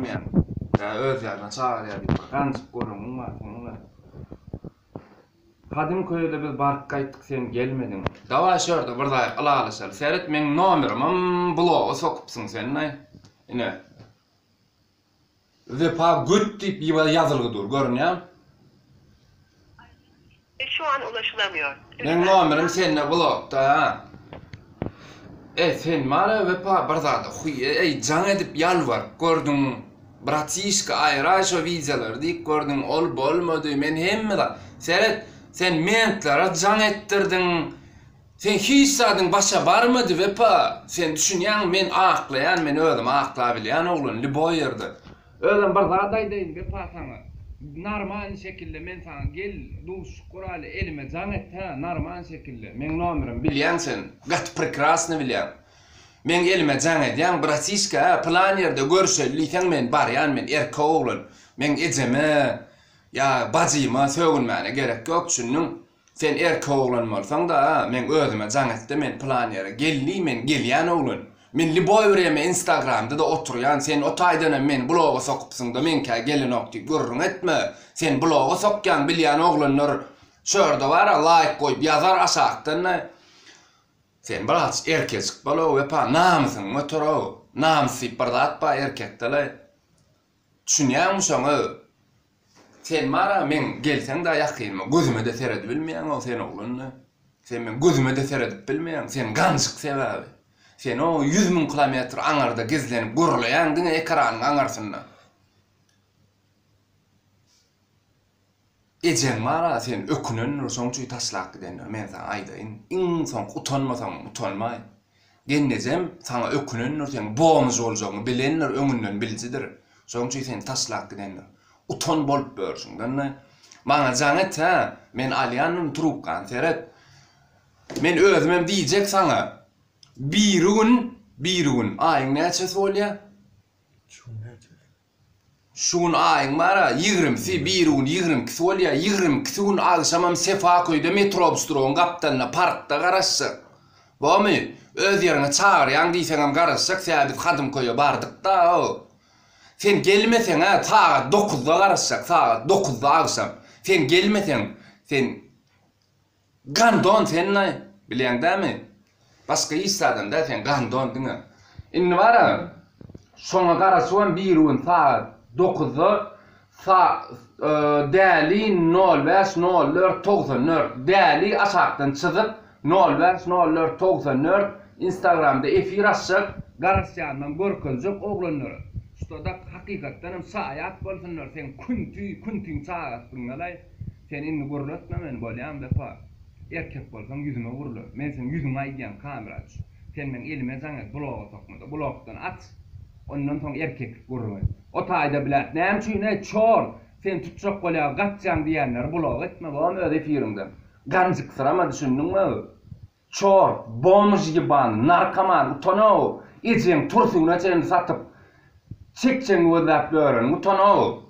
bilmeýäň. Ýa öz ýaryna çagyrýar diýip bir ganjyk gürrüňiň bar seň-le. Hadymköýe-de biz baryp gaýtdyk sen gelmediň. Dawaý şu ýerde bir zat ylalaşaly. Seret meň nomerimem bloga sokupsyň sen-aý. Ine. Wepa göt diýip ýazylgy dur görünýämi? Şu an ulaşylamıyor. Meň nomerim sende blokda ha. Eý sen bara Wepa bir zada huý eý jaň edip ýalbaryp gördüň bratişka aýraý şo wideolary diýip gördüň ol bolmady men hemme zat seret sen mentlere jaň etdirdiň sen hiç zadyň başa barmady Wepa sen düşünýäňmi men aklaýan men özümi aklabilýän oglan lýuboý ýerde Özem bir zat aýdaýyn Wepa saňa narmalny şekilde men saňa gel duşuşyk guraly elime jaň et hä narmalny şekilde meň nomerimi bilýäň sen gaty prekrasny bilýäň meň elime jaň edýäň bratişka hä pylan ýerde görüşeli diýseň men barýan men erkek oglan meň ejeme ýa bajyma sögünmäne gerek ýok düşündiň Sen erkek oglan bolsaň-da, meň özüme jaň etde men pylan ýere gel diý, men gelýän oglan. Men lýuboý wremýa instagramda-da oturýan, sen o taýdanam meni bloga sokupsyň-da meňkä gelenok diýip gürrüň etme. Sen bloga sokýaň bilýän oglanlar şu ýerde bar-a laýk goýup ýazar aşakdan-da. Sen biraz erkejik bol-ow Wepa, namysyňy göter-ow. Namys diýip bir zat bar erkekde-le. Düşünýäňmi şoňa? Sen bara meň gelseň-de ýakynyma gözüme-de seredibilmeýäň-ow sen oglan-da. Sen meň gözüme-de seredip bilmeýäň. Sen ganjyk sebäbi. Sen o 100 mün kilometr aňarda gizlenip gürleýäň diňe ekranyň aňarsynda. Ejeň bar-a seni ökünendir, şoň üçin taşlap gidendir, men saňa aýdaýyn. Iň soňky utanmasaň utanmaý. Gelnejem saňa ökünendir, seň bomž boljagyňy bilendir, öňünden bilijidir. Şoň üçin seni taşlap gidendir. Utan bolup börşüňden-de. Maňa jaň et, hä? Men alýandyryn trubkany, seret. Men özümem diýjek saňa. Birigün, birigün, aýyň näçesi bolýa? Şu gün näçesi? Şu gün aýyň bar-a, ýigrimisi, birigün ýigrimikisi bolýa. Ýigrimikisi gün agşamam Sefaköýde metrobusdurugyň gapdalynda, parkda garaşjak. Bormy? Öz ýeriňe çagyrýaň diýseňem garaşjak, sebäbi biz Hadymköýe bardyk-da-ow. Sen gelmeseň-ä, sagat dokuzda garaşjak, sagat dokuzda agşam. Sen gelmeseň, sen Gandon sen-laý, bilýäň dämi? Başga hiç zadam däl sen gandon diňe. Indi bar-a, şoňa garaşybam birigün sagat dokuzda sa däli nol bäş nol dört 94 däli aşakdan çyzyp nol bäş nol dört 94 instagramda efir açjak, garaşýanymam görkezjek oglanlara, ştoda hakykatdanam şaýat bolsunlar seň künti küntiň çagasydygyňa-laý. Sen indi gürletme meni bolýamy Wepa? Erkek bolsaň ýüzüme gürle. Men seň ýüzüňe aýdýan kamera düş. Sen meň elime jaň et bloga sokmada. Blokdan aç. Ondan soň erkeklik gürrüň et. O taýda biläp näme üçin eý çor seni tutjak bolýar gaçýaň diýenleri blok etme bom öz efiriňden. Ganjyksyrama düşündiňmi? Çor, bomž ýeban, narkoman, utanow, ejeň tursugyna çenli satyp, çekjegiňi gözläp ýöreniň utanow.